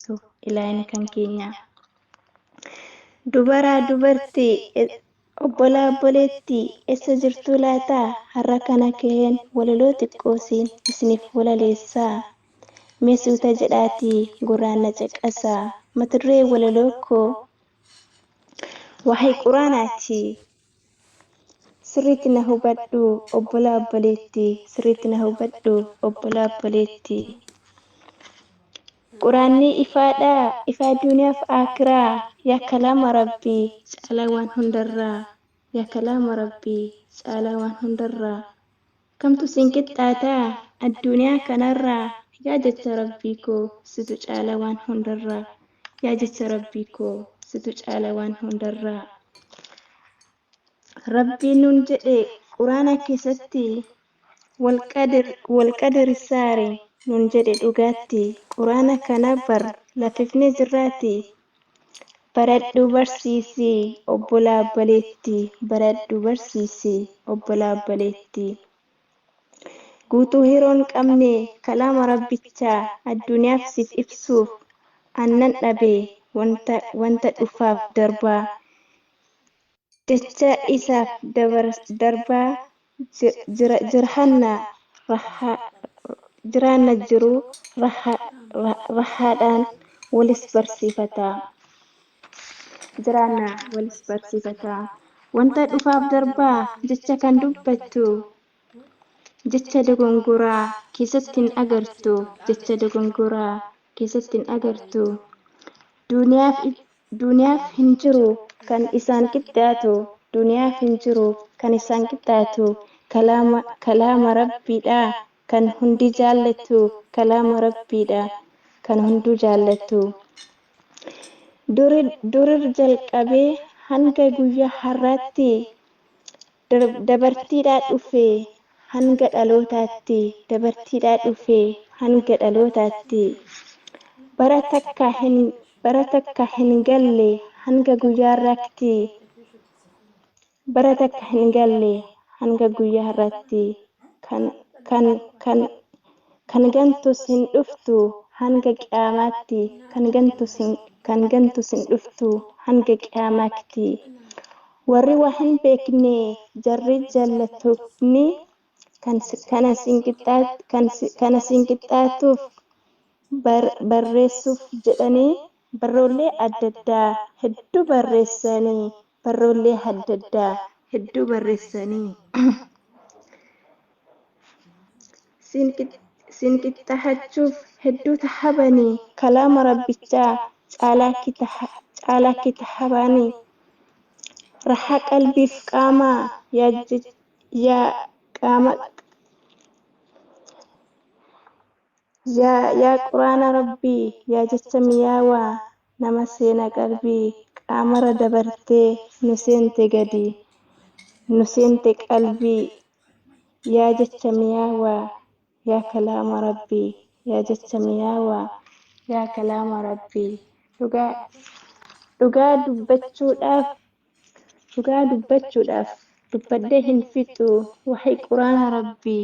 barsiisu ilaahni kan keenya. Dubaraa dubartii obbolaa obboleettii eessa jirtuu laata? Har'a kana kaheen walaloo xiqqoosiin isiniif walaleessaa. Mee suuta jedhaatii gurraan na caqasaa. Mata duree walaloo koo waa'ee quraanaati. Sirriitti na hubadhu obbolaa obboleettii sirriitti na hubadhu obbolaa obboleettii. Quraanni ifaadha ifaa duniyaaf aakiraa yaa kalaama rabbii caalaa waan hundarraa yaa kalaama rabbii caalaa waan hundarraa. Kamtu siin qixxaataa addunyaa kanarraa yaa jecha rabbii koo situ caala waan hundarraa yaa jecha rabbii koo situ caala waan hundarraa. Rabbiin nuun jedhe quraana keessatti walqadri saari nuun jedhe dhugaatti quraana kana bar lafifnee jirraati. Baradhu barsiisi obbolaa obboleetti baradhu barsiisi obbolaa obboleetti. Guutuu hiroon qabne kalaama rabbichaa addunyaaf siif ibsuuf aannan dhabe wanta dhufaaf darbaa jecha isaaf darbaa jiraanna jiru rahaadhaan walis barsiifata. Jiraanna walis barsiifata. Wanta dhufaaf darbaa jecha kan dubbattu jecha dogongoraa keessatti hin agartu jecha dogongoraa keessatti hin agartu. Duniyaaf hin jiru kan isaan qixxaatu duniyaaf hin jiru kan isaan qixxaatu kalaama rabbiidha kan hundi jaallatu kalaama rabbiidha kan hunduu jaallatu. Durir jalqabee hanga guyyaa har'aatti dabartiidhaa dhufe hanga dhalootaatti dabartiidhaa dhufe hanga dhalootaatti bara takka hin galle hanga guyyaa har'aatti bara takka hin galle hanga guyyaa har'aatti kan kan kan kan gantus hin dhuftu hanga qiyaamaatti kan gantus hin dhuftu hanga qiyaamaatti. Warri waa hin beekne jarri jaallattoonni kana siin qixxaatuuf barreessuuf jedhanii barroollee adda addaa hedduu barreessanii barroollee adda addaa hedduu barreessanii. Siin qixxaachuuf hedduu tahabanii kalaama rabbichaa caalaa kitaabanii. Rahaa qalbiif qaamaa yaa qaama yaa quraana rabbii yaa jecha miyaawaa nama seena qalbii qaamarra dabartee nu seente gadi nu seente qalbii yaa jecha miyaawaa yaa kalaama rabbii yaa jecha miyaawaa yaa kalaama rabbii dhugaa dubbachuudhaaf dhugaa dubbachuudhaaf dubbadhee hin fixu waa'ee quraana rabbii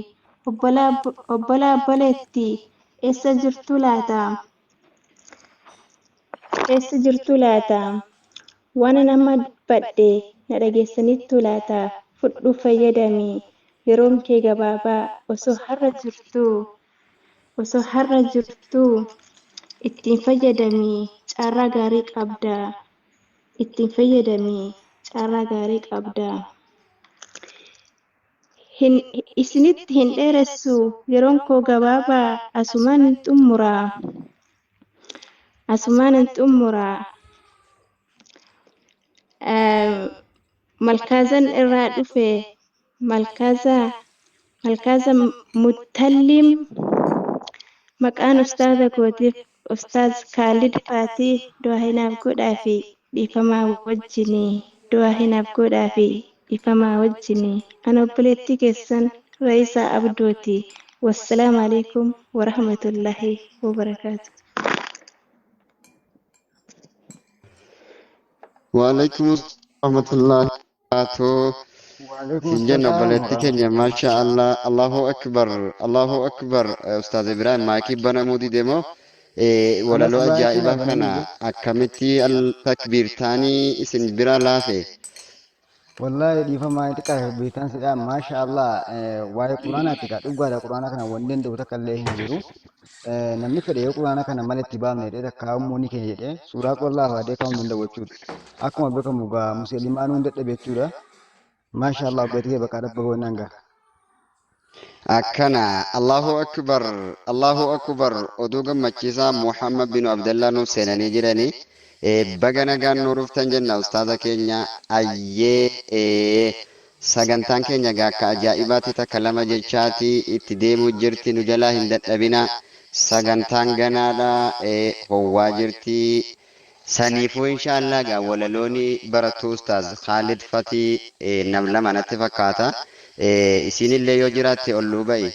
obbolaa obboleettii eessa jirtu laata? Eessa jirtu laata? Waan nama dubbadhe na dhageessanittu laata? Fudhu fayyadami yeroon kee gabaabaa osoo har'a jirtuu osoo har'a jirtuu ittiin fayyadami carraa gaarii qabda. Ittiin fayyadami carraa gaarii qabda. Isinitti hin dheeressu yeroon koo gabaabaa asumaan hin xumura. Asumaan hin xumura. Malkaazan irraa dhufe Malkaaza Muttalliim maqaan ustaaza kootiif Ustaaz Kaalid Faatii du'aa hinaaf godhaa fi dhiifamaa wajjinii du'aa hinaaf godhaa fi dhiifamaa wajjinii ana obboleettii keessan Ra'iisaa Abdooti. Wassalaamu alaikum warahmatullaahi wabarakaatu. Waalaikum warahmatullahi wabarakatuh. Waalaikum Siin jenna salaam obboleettii keenya warahmatullahi. Maasha Allah, Allahu Akbar, Allahu Akbar. Ustaaz Ibrahim maayikii banamuu dide moo? Anas Walaloo baay'ee ajaa'ibaa bananii kana jiru. Akkamitti al takbiirtaanii isin bira laafe? Wallahi dhiifamaa xiqqaa beektaan sidhaa, maasha Allah, waa'ee quraanaati gaa dhugaadha. Quraana kana wanni danda'u takka illee hin jiru. Namni fedhe yoo quraana kana mala itti baafne jedhee takka immoo ni keenya jedhee suuraa qollaa faadee kaa'uu hin danda'u jechuudha. Akkuma beekamu gaa musliimaan hunda dadhabe jechuudha. Maasha Allah, obboleettii kee bakka rabba goonaan gaa. Akkana, Allahu akbar, Allahu akbar. Oduu gammachiisaa Muhammad bin Abdallah nuuf seenanii jiranii. Baga nagaan nu dhuftan jenna, ustaaza keenya. Ayyee, sagantaan keenya gaa akka ajaa'ibaatti takka lama jechaati itti deemuu jirti. Nu jalaa hin dadhabina, sagantaan ganaadha, howwaa jirti. Saniifuu inshaallah gaa walalooni barattuu ustaaz Khalid Fatii nam lama natti fakkaata. Isinillee yoo jiraatte olluu ba'i.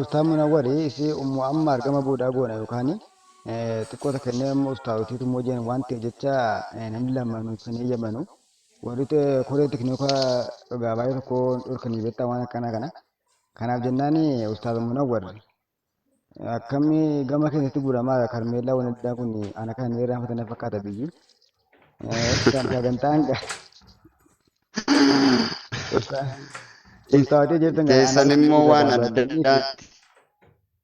Ustaaz Munawwari isi ummu amma argama boodaa goona yookaan xiqqoo takka inni amma ustaazotiitu immoo jiran waan ta'eef jecha namni lama nuuf hin eeyyamanu. Warri koree teknikaa dhugaa baay'ee tokko dhorkanii beektaa waan akkanaa kana. Kanaaf jennaan ustaaz Munawwar akkamii gama keessatti guuramaa karmeellaa waan addaa kun ana kan inni irraanfatan na fakkaata biyyi. Sagantaan ustaazotii jirtan kana Keessan immoo waan baratanii addaatti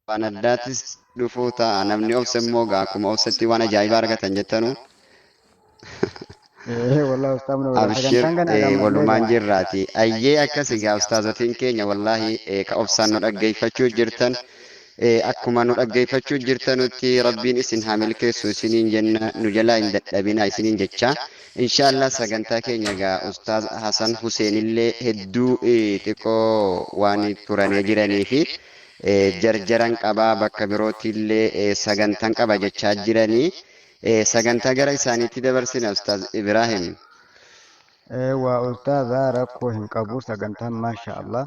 waan addaattis dhufuu ta'a. Namni obse immoo gaa akkuma obsetti waan ajaa'ibaa argatan jettanu. Wallahi ustaaz Munawwar Abshir, sagantaan kana gammallee walumaan gaa. Jirraati. Ayyee, akkas egaa ustaazotiin keenya, wallaahi ka obsaan nu dhaggeeffachuu jirtan, akkuma nu dhaggeeffachuu jirtanutti Rabbiin isin haa milkeessu isiniin jenna. Nu jalaa hin dadhabina isiniin jecha. Inshaallah sagantaa keenya egaa ustaaz Hasan Huseen illee hedduu xiqqoo waan turanii jiranii fi jarjaran qabaa, bakka birootti illee sagantaan qaba jechaa jiranii, sagantaa gara isaaniitti dabarsina, ustaaz Ibrahim. Waa ustaaza, rakkoo hin qabu sagantaan, maasha Allah.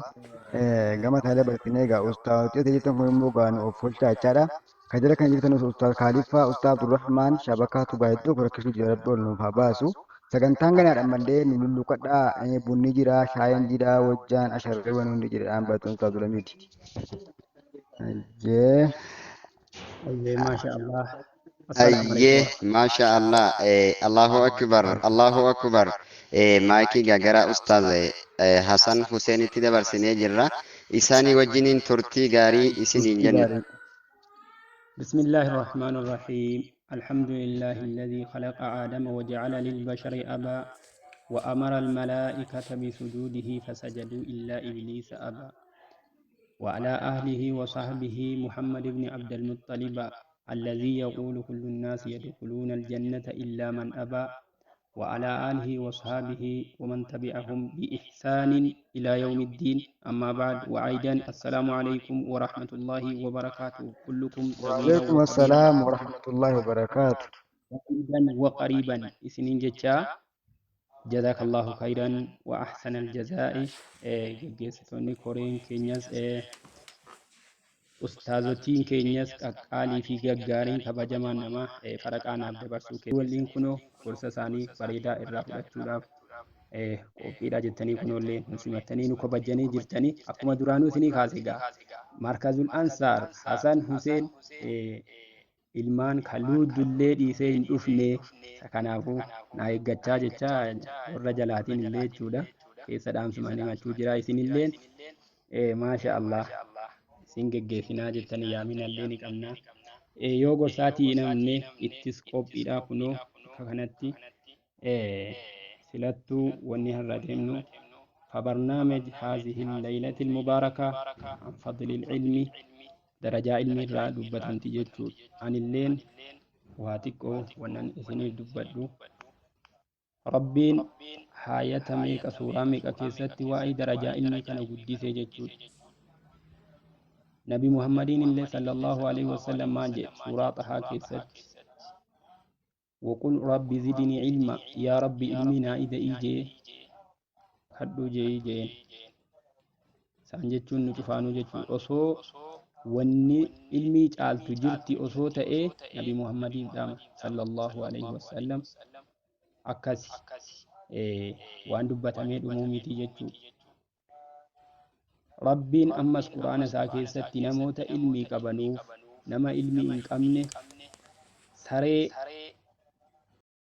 Gama kana dabarsinee egaa ustaazota jirtan kun immoo gaa nu of oolchaa jechaadha. Kan jala kan jirtan ustaaz Kaaliffaa, ustaaz Abdurrahmaan shabakaatu gaa hedduu rakkisuu jira, rabbi ol nuuf haa baasu. Sagantaan ganaadha mallee nu lulluqadhaa, bunni jira, shaayiin jira, wajjaan asharreewwan hundi jira dhaan baatuun ustaaz Dulamiiti. Jee. Ayyee, maasha Allah. Assalaamu Ayyee, alaikum. Maasha Allah, Allahu akbar, Allahu akbar. Maayikii gara ustaaz Hasan Huseenitti dabarsinee jirra. Isaanii wajjiniin turtii gaarii isiniin Turtii jenna. gaarii. بسم الله الرحمن الرحيم. الحمد لله الذي خلق آدم وجعل للبشر أبا وأمر الملائكة بسجوده فسجدوا إلا إبليس أبى، وعلى أهله وصحبه محمد بن عبد المطلب الذي يقول كل الناس يدخلون الجنة إلا من أبى، وعلى آله وصحبه ومن تبعهم بإحسان إلى يوم الدين. أما بعد، وأيضا السلام عليكم ورحمة الله وبركاته، كلكم صغيرا وعليكم وكبيرا. السلام ورحمة الله وبركاته. بعيدا وقريبا إسنين جتشا، جزاك الله خيرا وأحسن الجزاء. Geggeessitoonni koreen keenyas, ustaazotiin keenyas qaqqaalii fi gaggaariin kabajamaan nama faraqaa naaf dabarsuu kee waliin kunoo gorsa isaanii bareedaa irraa fudhachuudhaaf qophiidha jettanii kunoollee nu simattanii nu kabajanii jirtanii. Akkuma duraanuu isinii kaase egaa Markazul Ansaar Hasan Huseen ilmaan kaluuddullee dhiisee hin dhufne. Kanaafuu na eeggachaa jecha warra jalaatiin illee jechuudha keessa dhaamsumanii himachuu jira. Isinilleen maasha Allah isin geggeessinaa jettanii yaaminallee ni qabna. Yoo gorsaatii namne ittis qophiidha kunoo akka kanatti silattuu wanni har'a deemnu فبرنامج هذه الليلة المباركة عن فضل العلم، درجة علمي irraa dubbatamti jechuudha. Anilleen waa xiqqoo wannan isiniif dubbadhu, Rabbiin haayata meeqa suuraa meeqa keessatti waa'ee darajaa ilmii kana guddisee jechuudha. Nabi Muhammadiin illee sallallahu alaihi wasallam maal jedhe suuraa Xahaa keessatti? وقل رب زدني علما، يا ربي ilmi naa ida'ii jee kadhuu jee jeen. Isaan jechuun nu cufaanuu jechuudha. Osoo wanni ilmii caaltu jirti osoo ta'ee Nabi Muhammadiif dhaama sallallahu alaihi wasallam. Akkas waan dubbatamee dhumuu miti jechuudha. Rabbiin ammas Quraana isaa keessatti namoota ilmii qabanuuf Nama ilmii hin qabne saree.